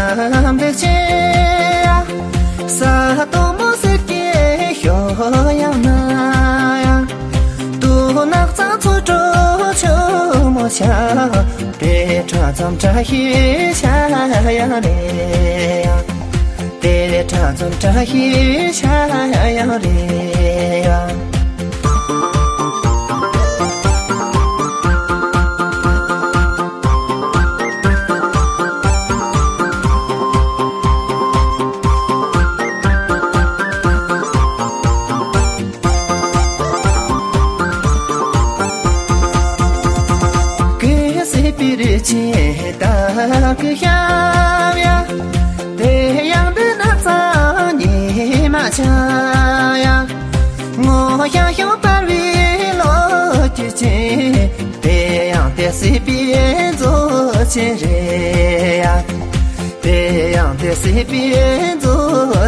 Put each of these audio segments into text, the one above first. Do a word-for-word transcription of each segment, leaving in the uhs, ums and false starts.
འབྲེག་ཆེ་ཡ། ས་དོ་མོ་སེར་སྐྱའི་ཤོ་ཡང་ན་ཡང་། དུ་ནག་ཚང་ཚོ་གྲོ་ཆུ་མོ་ཆ། དེ་ཁྲ་ཙམ་བཀྲ་ཤིས་ཤ་ཡང་རེད་ཡ། དེ་ཁྲ་ཙམ་བཀྲ་ཤིས་ཤ་ཡང་རེད་ཡ། གི་སི་པི་རི་ཆེ་ད་གི་ཤ་ཡ། དེ་ཡང་འདི་ན་ཚ་ཉི་མ་ཆ་ཡ། ངོ་ཤ་ཤོ་པར་བི་ལོ་ཅི་ཆེ། དེ་ཡང་དེ་སི་པི་མཛོ་ཆེ་རེད་ཡ། དེ་ཡང་དེ་སི་པི་མཛོ་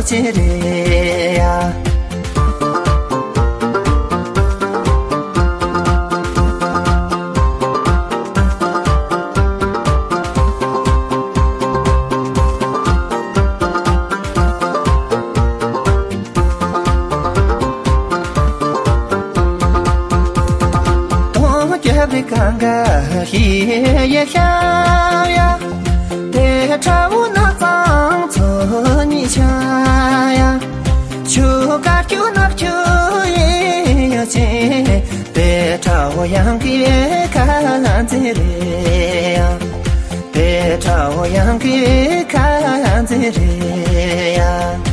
ཆེ་རེད་ཡ། དོང་རྒྱབ་རི་གང་ག་ཧི་ཡེ་ཤ་ཡ། དེ་ཁྲ་བོ་ནག་ཚང་ཚོ་གཉིས་ཆ་ཡ། ཆུ་དཀར་ཆུ་ནག་ཆུ་ཡེ་ཡ་ཆེ། དེ་ཁྲ་བོ་ཡང་གི་ཁ་ཚེ་རེད་ཡ། དེ་ཁྲ་བོ་ཡང་གི་ཁ་ཚེ་རེད་ཡ།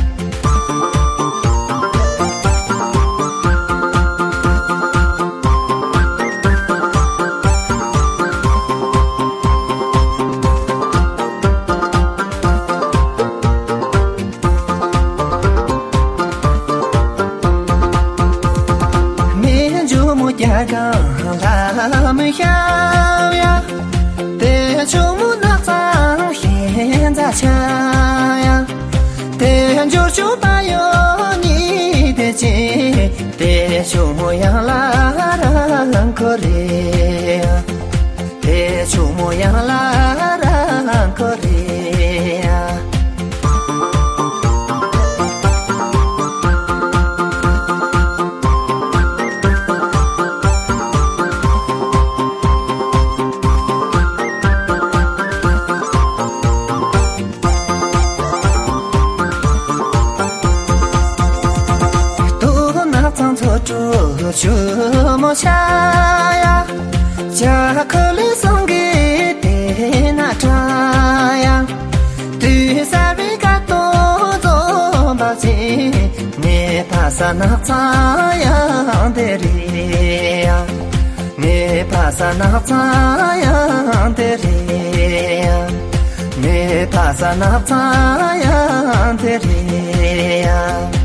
མེ་འཇོ་མོ་རྒྱ་གང་ལ་མི་ཤ་ཡ། དེ་ཆུ་མོ་ནག་ཚང་ཤེས་མཛའ་ཆ་ཡ། དེ་འཇོ་ཆུ་པ་ཡོ་ནི་དེ་ཅི། དེ་ཆུ་མོ་ཡང་ལ་རང་ཁོ་རེ། དེ་ཆུ་མོ་ཡང་ལ་རང་ཁོ་རེ། དུ་ནག་ཚང་ཚོ་གྲུ་ཆུ་མོ་ཆ་ཡ། ཇ་ཁུ་ལི་སང་གི་དེ་ན་ཁྲ་ཡ། དུས་གསར་བའི་ཀ་ཏོ་རྫོང་འབའ་ཅི། ངའི་ཕ་ས་ནག་ཚང་ཡང་དེ་རེད་ཡ། ངའི་ཕ་ས་ནག་ཚང་ཡང་དེ་རེད་ཡ། ངའི་ཕ་ས་ནག་ཚང་ཡང་དེ་རེད་ཡ།